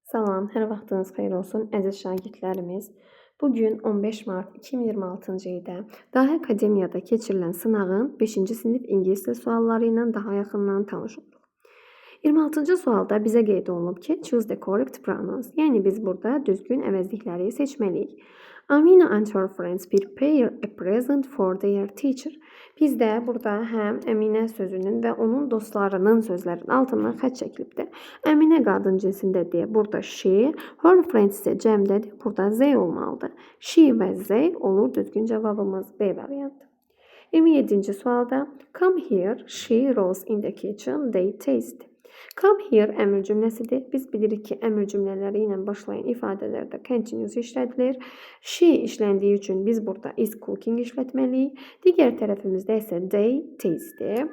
Salam, hər vaxtınız xeyir olsun, əziz şagirdlərimiz. Bu gün 15 mart 2026-cı ildə Dahi Akademiyada keçirilən sınağın 5-ci sinif ingilis dili sualları ilə daha yaxından tanış oluruq. 26-cı sualda bizə qeyd olunub ki, choose the correct pronouns. Yəni biz burada düzgün əvəzlikləri seçməliyik. Amina and her friends prepare a present for their teacher. Bizdə burada həm Əminə sözünün və onun dostlarının sözlərinin altından xətt çəkilibdir. Əminə qadın cinsində deyə burada she, her friends isə cəmdədir. Burada they olmalıdır. She və they olur düzgün cavabımız B variantı. 27-ci sualda come here, she rolls in the kitchen, they taste. Come here əmr cümləsidir. Biz bilirik ki, əmr cümlələri ilə başlayan ifadələrdə continuous işlədilir. She işləndiyi üçün biz burada is cooking işlətməliyik. Digər tərəfimizdə isə they taste.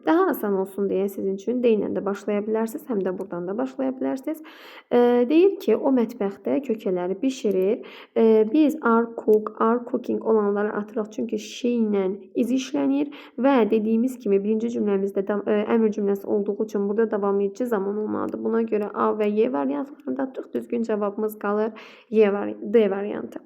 Daha asan olsun deyə sizin üçün they ilə də başlaya bilərsiniz, həm də buradan da başlaya bilərsiniz. Deyir ki, o mətbəxdə kökələri bişirir. Biz are cook, are cooking olanları atırıq çünki she ilə is işlənir və dediyimiz kimi birinci cümləmizdə əmr cümləsi olduğu üçün burada davam edici zaman olmalıdır. Buna görə A və Y variantlarında atırıq. Düzgün cavabımız qalır D variantı.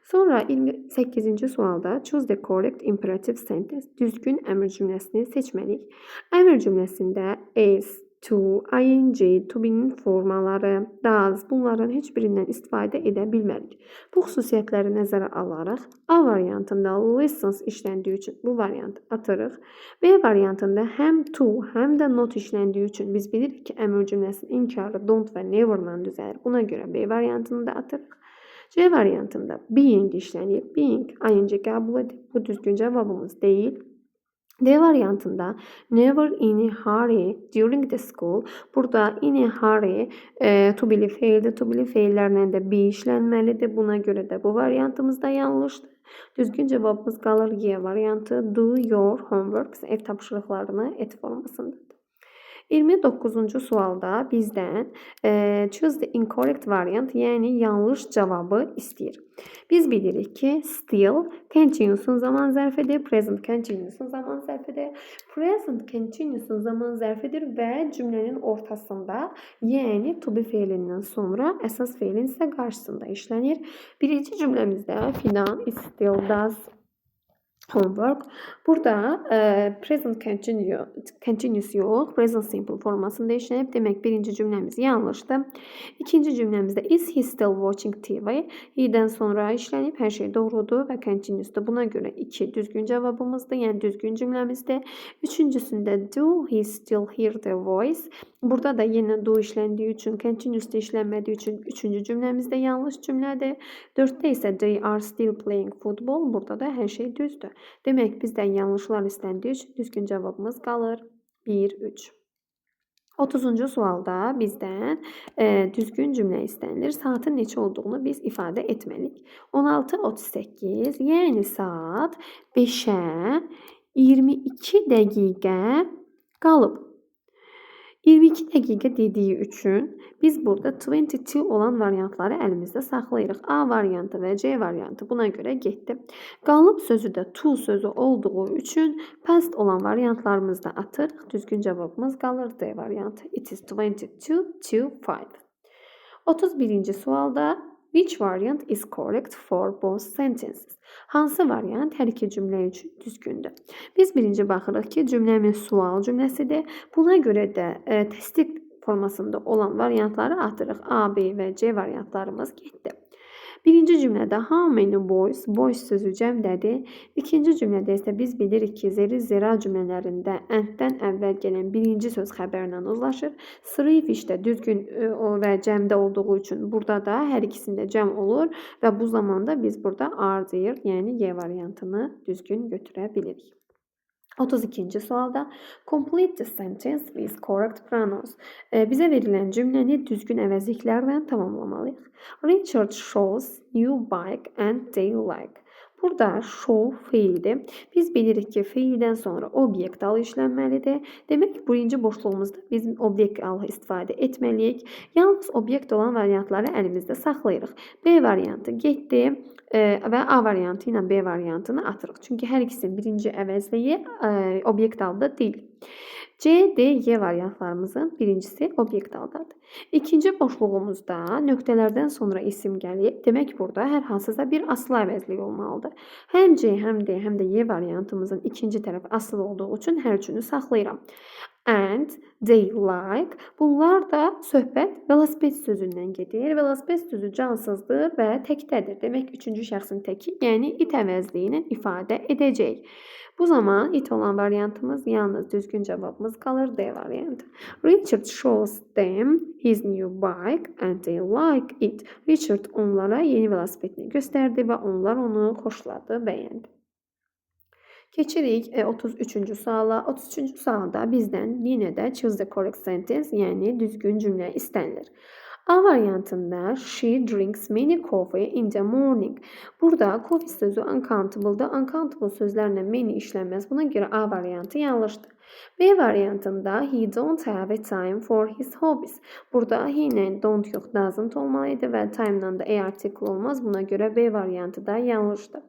Sonra 28-ci sualda choose the correct imperative sentence. Düzgün əmr cümləsini seçməliyik. Əmr cümləsində is, to, ing, to be'nin formaları, does bunların heç birindən istifadə edə bilmərik. Bu xüsusiyyətləri nəzərə alaraq A variantında listens işləndiyi üçün bu variantı atırıq. B variantında həm to, həm də not işləndiyi üçün biz bilirik ki, əmr cümləsinin inkarı don't və never-la düzəlir. Buna görə B variantını da atırıq. C variantında being işlənir. Being ing qəbul edib. Bu düzgün cavabımız deyil. D variantında never in a hurry during the school. Burada in a hurry to be'li feildir. To be'li feillərlə də be işlənməlidir. Buna görə də bu variantımız da yanlışdır. Düzgün cavabımız qalır Y variantı. Do your homeworks, ev tapşırıqlarını et formasındadır. 29-cu sualda bizdən choose the incorrect variant, yəni yanlış cavabı istəyir. Biz bilirik ki, still continuous'un zaman zərfidir, present continuous'un zaman zərfidir. Present continuous'un zaman zərfidir və cümlənin ortasında, yəni to be feilindən sonra əsas feilin isə qarşısında işlənir. Birinci cümləmizdə Fidan is still does homework. Burada present continuous yox, present simple formasında işlənib. Demək, birinci cümləmiz yanlışdır. İkinci cümləmizdə is he still watching TV? He-dən sonra işlənib, hər şey doğrudur və continuous'dur. Buna görə 2 düzgün cavabımızdır, yəni düzgün cümləmizdir. Üçüncüsündə do he still hear the voice? Burada da yenə do işləndiyi üçün, continuous işlənmədiyi üçün üçüncü cümləmiz də yanlış cümlədir. Dörddə isə they are still playing football. Burada da hər şey düzdür. Demək, bizdən yanlışlar istəndiyi üçün düzgün cavabımız qalır 1, 3. 30-cu sualda bizdən düzgün cümlə istənilir. Saatın neçə olduğunu biz ifadə etməliyik. 16:38, yəni saat 5-ə 22 dəqiqə qalıb. 22 dəqiqə dediyi üçün biz burada 22 olan variantları əlimizdə saxlayırıq. A variantı və C variantı buna görə getdi. Qalıb sözü də to sözü olduğu üçün past olan variantlarımızı da atırıq. Düzgün cavabımız qalır D variantı. It is 22 to 5. 31-ci sualda which variant is correct for both sentences? Hansı variant hər iki cümlə üçün düzgündür? Biz birinci baxırıq ki, cümləmiz sual cümləsidir. Buna görə də təsdiq formasında olan variantları atırıq. A, B və C variantlarımız getdi. Birinci cümlədə how many boys, boys sözü cəmdədir. İkinci cümlədə isə biz bilirik ki, zeri zera cümlələrində and-dən əvvəl gələn birinci söz xəbərlə uzlaşır. Three fish də düzgün və cəmdə olduğu üçün burada da hər ikisində cəm olur və bu zamanda biz burada are deyir, yəni Y variantını düzgün götürə bilirik. 32-ci sualda complete the sentence with correct pronouns. Bizə verilən cümləni düzgün əvəzliklərlə tamamlamalıyıq. Richard shows new bike and they like. Burada show feildir. Biz bilirik ki, feildən sonra obyekt alı işlənməlidir. Demək, birinci boşluğumuzda biz obyekt alı istifadə etməliyik. Yalnız obyekt olan variantları əlimizdə saxlayırıq. B variantı getdi və A variantı ilə B variantını atırıq. Çünki hər ikisinin birinci əvəzliyi obyekt alı da deyil. C, D, Y variantlarımızın birincisi obyekt aldadır. İkinci boşluğumuzda nöqtələrdən sonra isim gəlib. Demək burada hər hansısa bir asılı əvəzlik olmalıdır. Həm C, həm D, həm də Y variantımızın ikinci tərəfi asılı olduğu üçün hər üçünü saxlayıram. And, they like. Bunlar da söhbət velosiped sözündən gedir. Velosiped sözü cansızdır və təkdədir. Demək üçüncü şəxsin təki, yəni it əvəzliyi ilə ifadə edəcək. Bu zaman it olan variantımız yalnız düzgün cavabımız qalır D variantı. Richard shows them his new bike and they like it. Richard onlara yeni velosipedini göstərdi və onlar onu xoşladı, bəyəndi. Keçirik 33-cü suala. 33-cü sualda bizdən yenə də choose the correct sentence, yəni düzgün cümlə istənilir. A variantında she drinks many coffee in the morning. Burada coffee sözü uncountable'dır. Uncountable sözlərlə many işlənməz. Buna görə A variantı yanlışdır. B variantında he don't have a time for his hobbies. Burada he ilə don't yox, doesn't olmalıydı və time-la da a article olmaz. Buna görə B variantı da yanlışdır.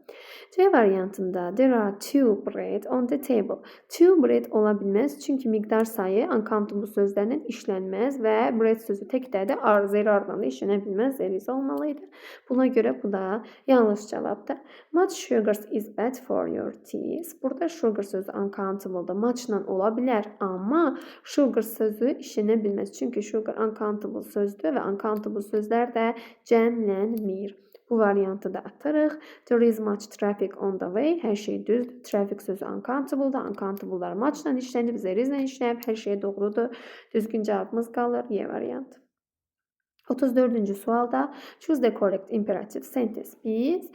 C variantında there are two bread on the table. Two bread ola bilməz, çünki miqdar sayı uncountable sözlərlə işlənməz və bread sözü təkdədir. Are, there are'dan da işlənə bilməz, there is olmalıydı. Buna görə bu da yanlış cavabdır. Much sugar is bad for your teeth. Burada sugar sözü uncountable'dır. Much'la ola bilər, amma sugar sözü işlənə bilməz. Çünki sugar uncountable sözdür və uncountable sözlər də cəmlənmir. Bu variantı da atırıq. There is much traffic on the way. Hər şey düzdür. Traffic sözü uncountable'dır. Uncountable'lar much'la işlənib, there is'lə işlənib. Hər şey doğrudur. Düzgün cavabımız qalır Y variantı. 34-cü sualda choose the correct imperative sentence. Biz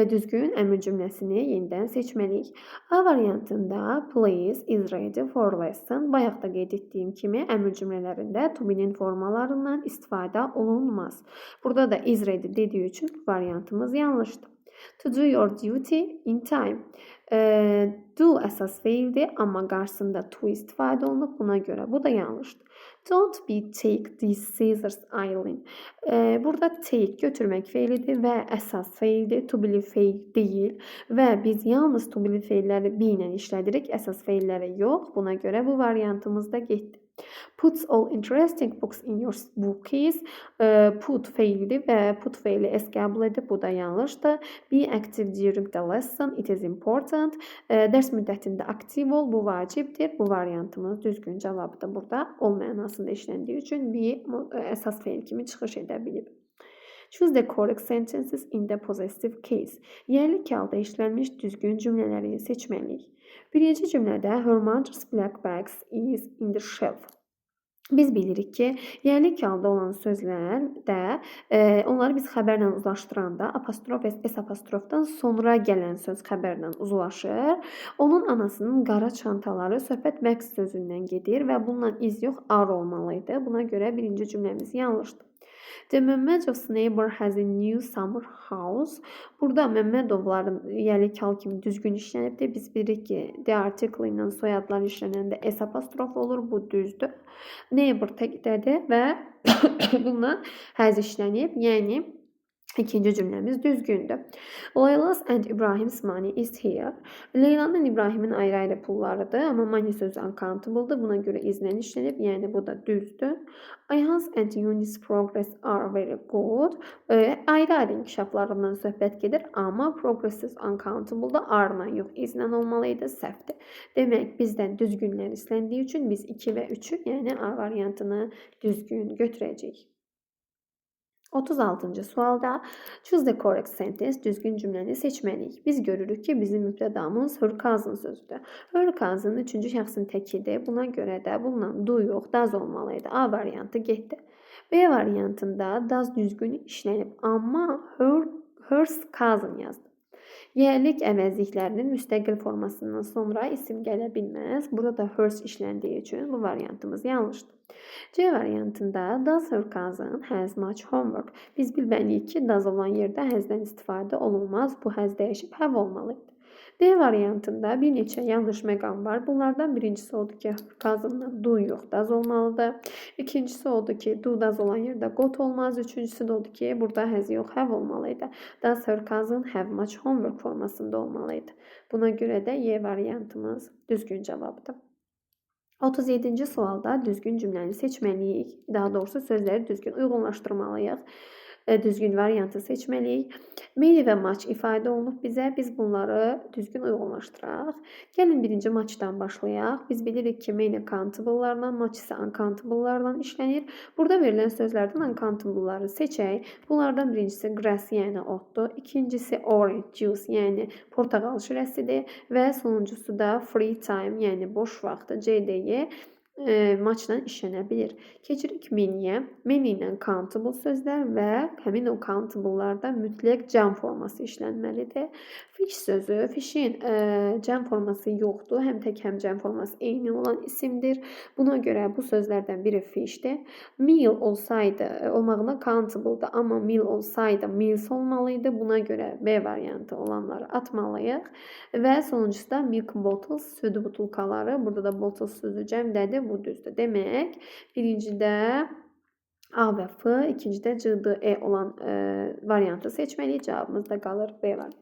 düzgün əmr cümləsini yenidən seçməliyik. A variantında please is ready for lesson. Bayaq da qeyd etdiyim kimi əmr cümlələrində to be'nin formalarından istifadə olunmaz. Burada da is ready dediyi üçün variantımız yanlışdır. To do your duty in time. Do əsas feildir, amma qarşısında to istifadə olunub. Buna görə bu da yanlışdır. Don't be take these scissors, Eileen. Burada take götürmək feilidir və əsas feildir. To be feil deyil və biz yalnız to be feilləri be ilə işlədirik, əsas feilləri yox. Buna görə bu variantımız da getdi. Put all interesting books in your bookcase. Put feildir və put feili s qəbul edib. Bu da yanlışdır. Be active during the lesson. It is important. Dərs müddətində aktiv ol. Bu vacibdir. Bu variantımız düzgün cavabı da burada ol mənasında işləndiyi üçün be əsas feil kimi çıxış edə bilib. Choose the correct sentences in the possessive case. Yiyəlik halda işlənmiş düzgün cümlələri seçməliyik. Birinci cümlədə her mother's black bags is in the shelf. Biz bilirik ki, yiyəlik halda olan sözlərdə onları biz xəbərlə uzlaşdıranda apostrof s, s apostrofdan sonra gələn söz xəbərlə uzlaşır. Onun anasının qara çantaları söhbət bags sözündən gedir və bununla is yox, are olmalı idi. Buna görə birinci cümləmiz yanlışdır. The Məmmədov's neighbor has a new summer house. Burada Məmmədovların yiyəlik hal kimi düzgün işlənibdir. Biz bilirik ki, the article ilə soyadlar işlənəndə s apostrof olur. Bu düzdür. Neighbor təkdədir və bununla has işlənib. Yəni ikinci cümləmiz düzgündür. Leyla's and İbrahim's money is here. Leylanın İbrahimin ayrı-ayrı pullarıdır, amma money sözü uncountable'dır. Buna görə islə işlənib, yəni bu da düzdür. Ayhan's and Yunus progress are very good. Ayrı-ayrı inkişaflarından söhbət gedir, amma progress sözü uncountable'dır. Are-la yox, islə olmalı idi, səhvdir. Demək, bizdən düzgünlər istəndiyi üçün biz 2 və 3-ü, yəni A variantını düzgün götürəcəyik. 36-cı sualda choose the correct sentence, düzgün cümləni seçməliyik. Biz görürük ki, bizim mübtədamız her cousin sözüdür. Her cousin üçüncü şəxsin təkidir. Buna görə də bununla do yox, does olmalı idi. A variantı getdi. B variantında does düzgün işlənib, amma her cousin yazdı. Yiyəlik əvəzliklərinin müstəqil formasından sonra isim gələ bilməz. Burada da hers işləndiyi üçün bu variantımız yanlışdır. C variantında does her cousin has much homework. Biz bilməliyik ki, does olan yerdə has'dən istifadə olunmaz. Bu has dəyişib have olmalıdır. D variantında bir neçə yanlış məqam var. Bunlardan birincisi odur ki, cousin'dan do yox, does olmalıdır. İkincisi odur ki, do does olan yerdə got olmaz. Üçüncüsü də odur ki, burada has yox, have olmalıydı. Does her cousin have much homework formasında olmalıydı. Buna görə də Y variantımız düzgün cavabdır. 37-ci sualda düzgün cümləni seçməliyik. Daha doğrusu sözləri düzgün uyğunlaşdırmalıyıq. Düzgün variantı seçməliyik. Many və much ifadə olunub bizə. Biz bunları düzgün uyğunlaşdıraq. Gəlin birinci much'dan başlayaq. Biz bilirik ki, many countable-larla, much isə uncountable-larla işlənir. Burada verilən sözlərdən uncountable-ları seçək. Bunlardan birincisi grass, yəni otdur. İkincisi orange juice, yəni portağal şirəsidir və sonuncusu da free time, yəni boş vaxtı, C, D, Y muchla işlənə bilir. Keçirik many-yə. Many ilə countable sözlər və həmin o countable-larda mütləq cəm forması işlənməlidir. Fish sözü, fish'in cəm forması yoxdur. Həm tək, həm cəm forması eyni olan isimdir. Buna görə bu sözlərdən biri fish'dir. Meal olsaydı, olmağına countable-dır, amma meal olsaydı meals olmalıydı. Buna görə B variantı olanları atmalıyıq. Və sonuncusu da milk bottles, süd butulkaları. Burada da bottles sözü cəmdədir. Bu düzdür. Demək, birincidə A və F, ikincidə C, D, E olan variantı seçməliyik. Cavabımız da qalır B variantı.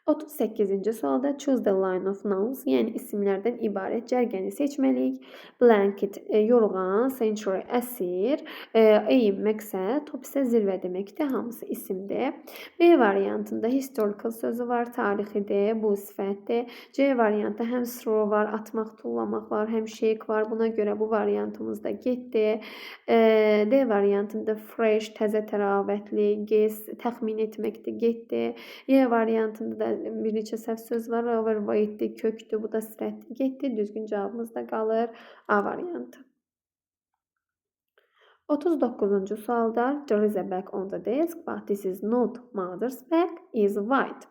38-ci sualda choose the line of nouns, yəni isimlərdən ibarət cərgəni seçməliyik. Blanket, yorğan, century, əsr, aim, məqsəd, top isə zirvə deməkdir. Hamısı isimdir. B variantında historical sözü var, tarixidir, bu sifətdir. C variantında həm throw var, atmaq, tullamaq var, həm shake var. Buna görə bu variantımız da getdi. D variantında fresh, təzə, təravətli, guess, təxmin etməkdir, getdi. Y variantında da bir neçə səhv söz var. Overweight'dir, kökdür, bu da sifətdir, getdi. Düzgün cavabımız da qalır A variantı. 39-cu sualda there is a bag on the desk, but this is not mother's bag, is white.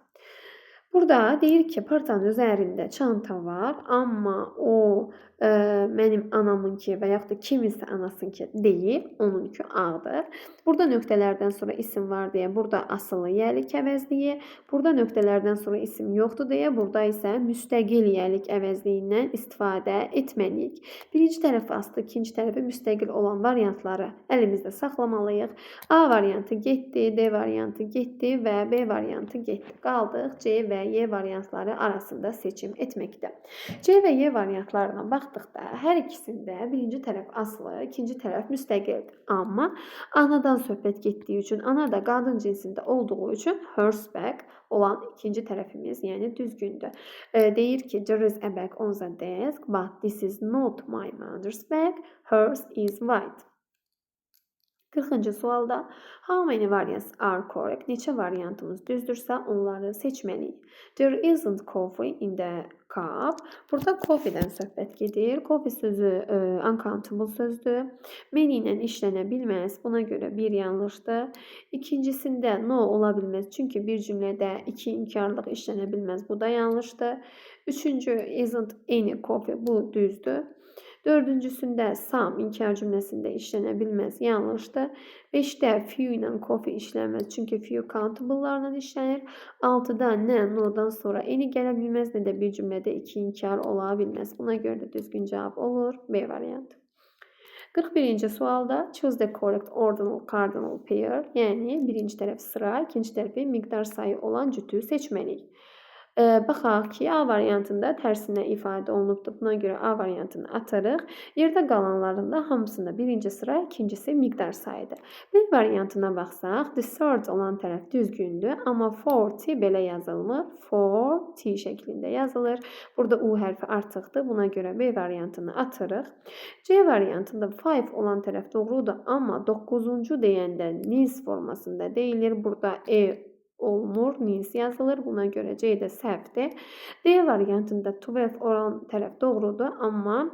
Burada deyir ki, partanın üzərində çanta var, amma o mənim anamınki və yaxud da kiminsə anasınki deyil, onunki ağdır. Burada nöqtələrdən sonra isim var deyə burada asılı yəlik əvəzliyi, burada nöqtələrdən sonra isim yoxdur deyə burada isə müstəqil yəlik əvəzliyindən istifadə etməliyik. Birinci tərəfi asılı, ikinci tərəfi müstəqil olan variantları əlimizdə saxlamalıyıq. A variantı getdi, D variantı getdi və B variantı getdi. Qaldıq C və Y variantları arasında seçim etməkdə. C və Y variantlarına baxdıqda hər ikisində birinci tərəf asılı, ikinci tərəf müstəqildir. Amma anadan söhbət getdiyi üçün, ana da qadın cinsində olduğu üçün hers bag olan ikinci tərəfimiz, yəni düzgündür. Deyir ki, there is a bag on the desk, but this is not my mother's bag, hers is white. 40-cı sualda how many variants are correct? Neçə variantımız düzdürsə onları seçməliyik. There isn't coffee in the cup. Burada coffee-dən söhbət gedir. Coffee sözü uncountable sözdür. Many ilə işlənə bilməz. Buna görə bir yanlışdır. İkincisində no ola bilməz. Çünki bir cümlədə iki inkarlıq işlənə bilməz. Bu da yanlışdır. Üçüncü isn't any coffee. Bu düzdür. Dördüncüsündə some inkar cümləsində işlənə bilməz, yanlışdır. 5-də few ilə coffee işlənməz, çünki few countable-larla işlənir. 6-da nə no-dan sonra any gələ bilməz, nə də bir cümlədə iki inkar ola bilməz. Buna görə də düzgün cavab olur B variantı. 41-ci sualda choose the correct ordinal cardinal pair, yəni birinci tərəf sıra, ikinci tərəfi miqdar sayı olan cütü seçməliyik. Baxaq ki, A variantında tərsinə ifadə olunubdur. Buna görə A variantını atarıq. Yerdə qalanlarında hamısında birinci sıra, ikincisi miqdar sayıdır. B variantına baxsaq, the third olan tərəf düzgündür, amma 40 belə yazılmır. 40 şəklində yazılır. Burada U hərfi artıqdır. Buna görə B variantını atırıq. C variantında 5 olan tərəf doğrudur, amma 9-cu deyəndə nines formasında deyilir. Burada E olmur, nines yazılır. Buna görə C də səhvdir. D variantında 12 olan tərəf doğrudur, amma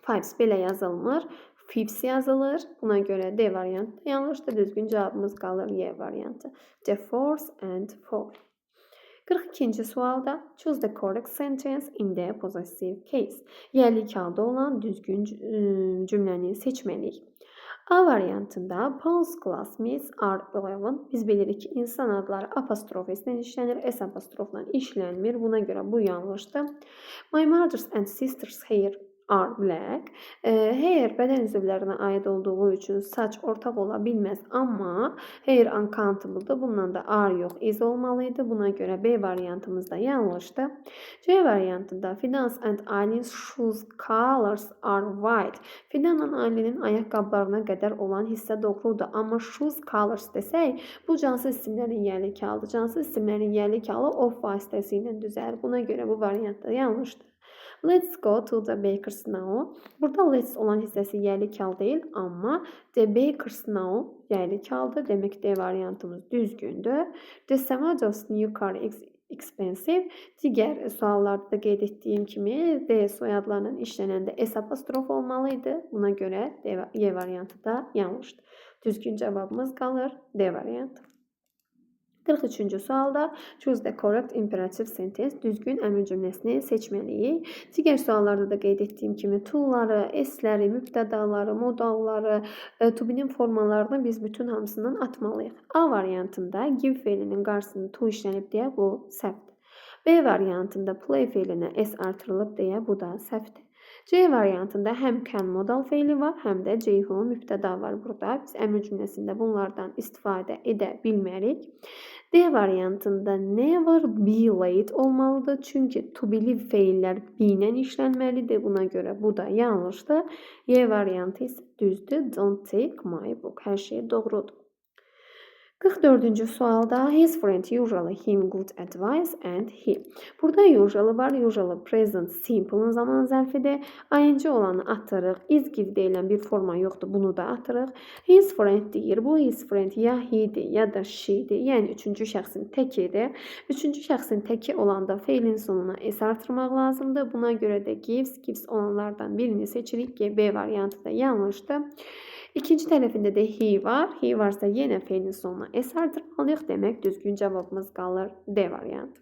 fives belə yazılmır. Fifths yazılır. Buna görə D variantı yanlışdır. Düzgün cavabımız qalır Y variantı. The fourth and four. 42-ci sualda choose the correct sentence in the possessive case. Yəlik halda olan düzgün cümləni seçməliyik. A variantında Paul's classmates are 11. Biz bilirik ki, insan adları apostrof S-lə işlənir, S apostrofla işlənmir. Buna görə bu yanlışdır. My mother's and sister's hair are black. Hair bədən üzvlərinə aid olduğu üçün saç ortaq ola bilməz, amma hair uncountable'dır. Bundan da are yox, is olmalıydı. Buna görə B variantımız da yanlışdır. C variantında Fidan's and Aylin's shoes colors are white. Fidanla Aylin'in ayaqqabılarına qədər olan hissə doğrudur, amma shoes colors desək, bu cansız isimlərin yiyəlik halıdır. Cansız isimlərin yiyəlik halı of vasitəsi ilə düzəlir. Buna görə bu variant da yanlışdır. Let's go to the baker's now. Burada let's olan hissəsi yiyəlik hal deyil, amma the baker's now yiyəlik haldır. Demək D variantımız düzgündür. The Samadov's new car is expensive. Digər suallarda da qeyd etdiyim kimi D soyadlarla işlənəndə S apostrof olmalıydı. Buna görə Y variantı da yanlışdır. Düzgün cavabımız qalır D variantı. 43-cü sualda choose the correct imperative sentence, düzgün əmr cümləsini seçməliyik. Digər suallarda da qeyd etdiyim kimi to'ları, s-ləri, mübtədaları, modalları, to be-nin formalarını biz bütün hamısından atmalıyıq. A variantında give feilinin qarşısında to işlənib deyə bu səhvdir. B variantında play feilinə s artırılıb deyə bu da səhvdir. C variantında həm can modal feili var, həm də Ceyhun mübtəda var burada. Biz əmr cümləsində bunlardan istifadə edə bilmərik. D variantında never be late olmalıdır. Çünki to believe feillər be ilə işlənməlidir. Buna görə bu da yanlışdır. Y variantı isə düzdür. Don't take my book. Hər şey doğrudur. 44-cü sualda his friend usually him good advice and he. Burada usually var. Usually present simple'ın zaman zərfidir. ING olanı atırıq. Is give deyilən bir forma yoxdur. Bunu da atırıq. His friend deyir. Bu his friend ya he'dir ya da she'dir. Yəni üçüncü şəxsin təkidir. Üçüncü şəxsin təki olanda feilin sonuna s artırmaq lazımdır. Buna görə də gives, gives olanlardan birini seçirik ki, B variantı da yanlışdır. İkinci tərəfində də he var. He varsa yenə feilin sonuna s artırmalıyıq. Demək düzgün cavabımız qalır D variantı.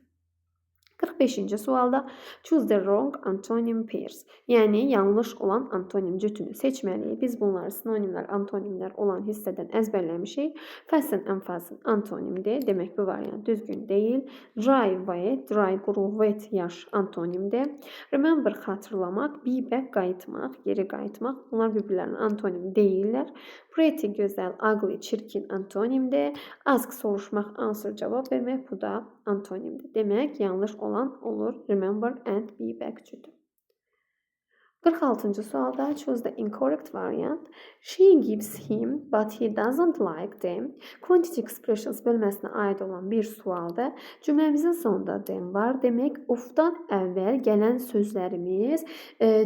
45-ci sualda choose the wrong antonym pairs. Yəni yanlış olan antonim cütünü seçməliyik. Biz bunları sinonimlər, antonimlər olan hissədən əzbərləmişik. Fasten and fasten antonimdir. Demək bu variant düzgün deyil. Dry, wet, dry, quru, wet, yaş antonimdir. Remember xatırlamaq, be back qayıtmaq, geri qayıtmaq. Bunlar bir-birlərinin antonim deyillər. Pretty gözəl, ugly çirkin antonimdir. Ask soruşmaq, answer cavab vermək, bu da antonimdir. Demək yanlış olan olur remember and be back cütü. 46-cı sualda choose the incorrect variant. She gives him, but he doesn't like them. Quantity expressions bölməsinə aid olan bir sualdır. Cümləmizin sonunda them var. Demək, ofdan əvvəl gələn sözlərimiz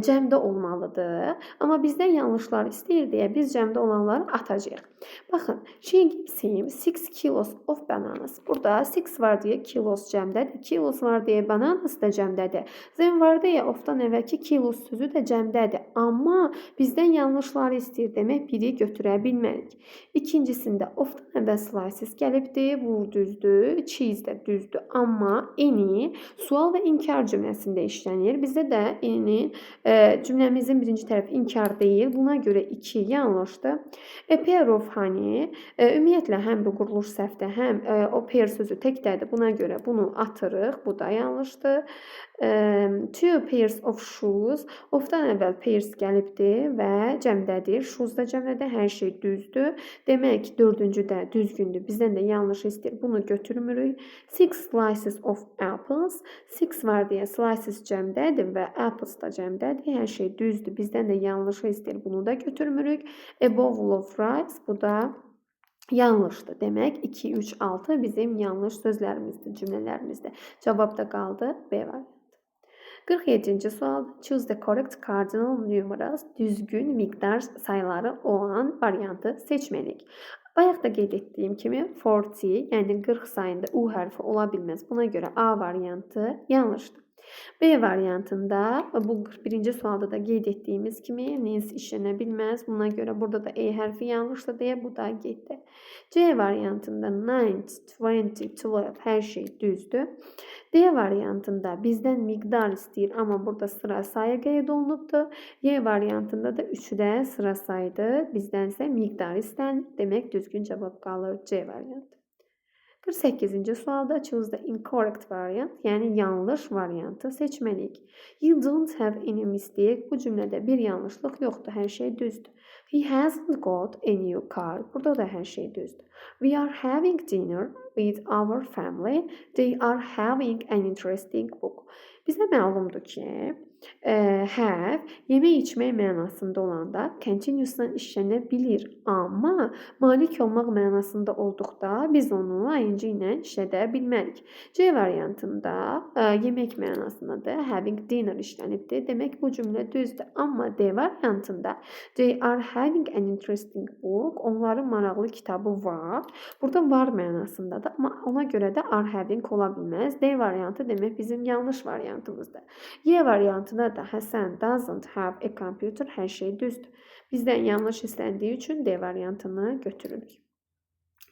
cəmdə olmalıdır. Amma bizdən yanlışlar istəyir deyə biz cəmdə olanları atacağıq. Baxın, she gives him 6 kilos of bananas. Burada 6 var deyə kilos cəmdədir. Kilos var deyə bananas da cəmdədir. Them var deyə ofdan əvvəlki kilos sözü də cəmdədir. Amma bizdən yanlışları istəyir, demək biri götürə bilmərik. İkincisində ofdan əvvəl slices gəlibdi. Bu düzdür. Cheese də düzdür. Amma any sual və inkar cümləsində işlənir. Bizdə də any cümləmizin birinci tərəfi inkar deyil. Buna görə 2 yanlışdır. A pair of honey. Ümumiyyətlə həm bu quruluş səhvdir, həm o pair sözü təkdədir. Buna görə bunu atırıq. Bu da yanlışdır. Two pairs of shoes. Ofdan əvvəl pairs gəlibdi və cəmdədir. Shoes da cəmdədir. Hər şey düzdür. Demək, dördüncü də düzgündür. Bizdən də yanlış istəyir. Bunu götürmürük. Six slices of apples. Six var deyə slices cəmdədir və apples da cəmdədir. Hər şey düzdür. Bizdən də yanlışı istəyir. Bunu da götürmürük. A bowl of rice. Bu da yanlışdır. Demək 2, 3, 6 bizim yanlış sözlərimizdir, cümlələrimizdir. Cavab da qaldı B variantı. 47-ci sual. Choose the correct cardinal numerals. Düzgün miqdar sayıları olan variantı seçməliyik. Bayaq da qeyd etdiyim kimi 40, yəni 40 sayında U hərfi ola bilməz. Buna görə A variantı yanlışdır. B variantında bu 41-ci sualda da qeyd etdiyimiz kimi nins işlənə bilməz. Buna görə burada da E hərfi yanlışdır deyə bu da getdi. C variantında 9, 20, 12 hər şey düzdür. D variantında bizdən miqdar istəyir, amma burada sıra sayı qeyd olunubdur. Y variantında da 3-ü də sıra sayıdır. Bizdən isə miqdar istənilir. Demək düzgün cavab qalır C variantı. 48-ci sualda choose the incorrect variant, yəni yanlış variantı seçməliyik. You don't have any mistake. Bu cümlədə bir yanlışlıq yoxdur, hər şey düzdür. He hasn't got a new car. Burada da hər şey düzdür. We are having dinner with our family. They are having an interesting book. Bizə məlumdur ki, have yemək içmək mənasında olanda continuous-la işlənə bilir, amma malik olmaq mənasında olduqda biz onu ing ilə işlədə bilmərik. C variantında yemək mənasındadır, having dinner işlənibdir. Demək bu cümlə düzdür. Amma D variantında they are having an interesting book. Onların maraqlı kitabı var. Burada var mənasındadır, amma ona görə də are having ola bilməz. D variantı demək bizim yanlış variantımızdır. Y variantında da Həsən doesn't have a computer. Hər şey düzdür. Bizdən yanlış istəndiyi üçün D variantını götürürük.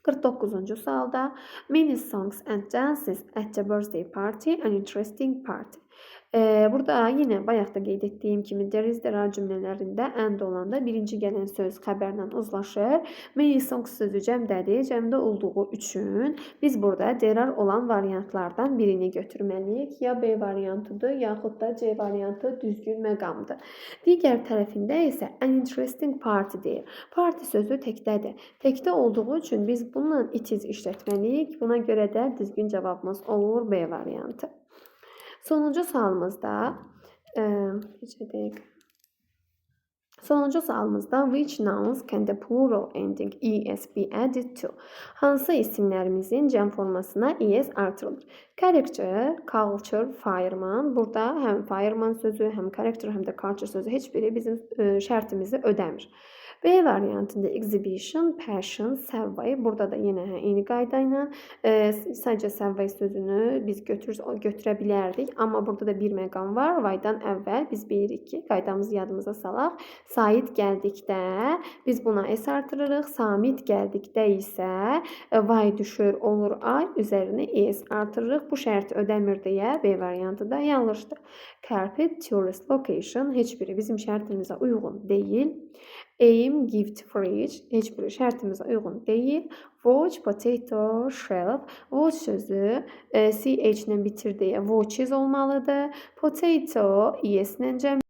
49-cu sualda many songs and dances at the birthday party, an interesting party. Burada yenə bayaq da qeyd etdiyim kimi there is, there are cümlələrində and olanda birinci gələn söz xəbərlə uzlaşır. Many songs sözü cəmdədir. Cəmdə olduğu üçün biz burada there are olan variantlardan birini götürməliyik. Ya B variantıdır, yaxud da C variantı düzgün məqamdır. Digər tərəfində isə an interesting party deyir. Party sözü təkdədir. Təkdə olduğu üçün biz bununla it is işlətməliyik. Buna görə də düzgün cavabımız olur B variantı. Sonuncu sualımızda neçə dəqiqə? Sonuncu sualımızda which nouns can the plural ending es be added to? Hansı isimlərimizin cəm formasına es artırılır? Character, culture, fireman. Burada həm fireman sözü, həm character, həm də culture sözü heç biri bizim şərtimizi ödəmir. B variantında exhibition, passion, survey. Burada da yenə eyni qayda ilə sadəcə survey sözünü biz götürə bilərdik. Amma burada da bir məqam var. Vaydan əvvəl biz bilirik ki, qaydamızı yadımıza salaq. Said gəldikdə biz buna S artırırıq. Samit gəldikdə isə vay düşür, olur I, üzərinə S artırırıq. Bu şərti ödəmir deyə B variantı da yanlışdır. Carpet, tourist location heç biri bizim şərtimizə uyğun deyil. Aim, gift, fridge heç biri şərtimizə uyğun deyil. Watch, potato, shelf. Watch sözü CH ilə bitir deyə watches olmalıdır. Potato, es ilə cəm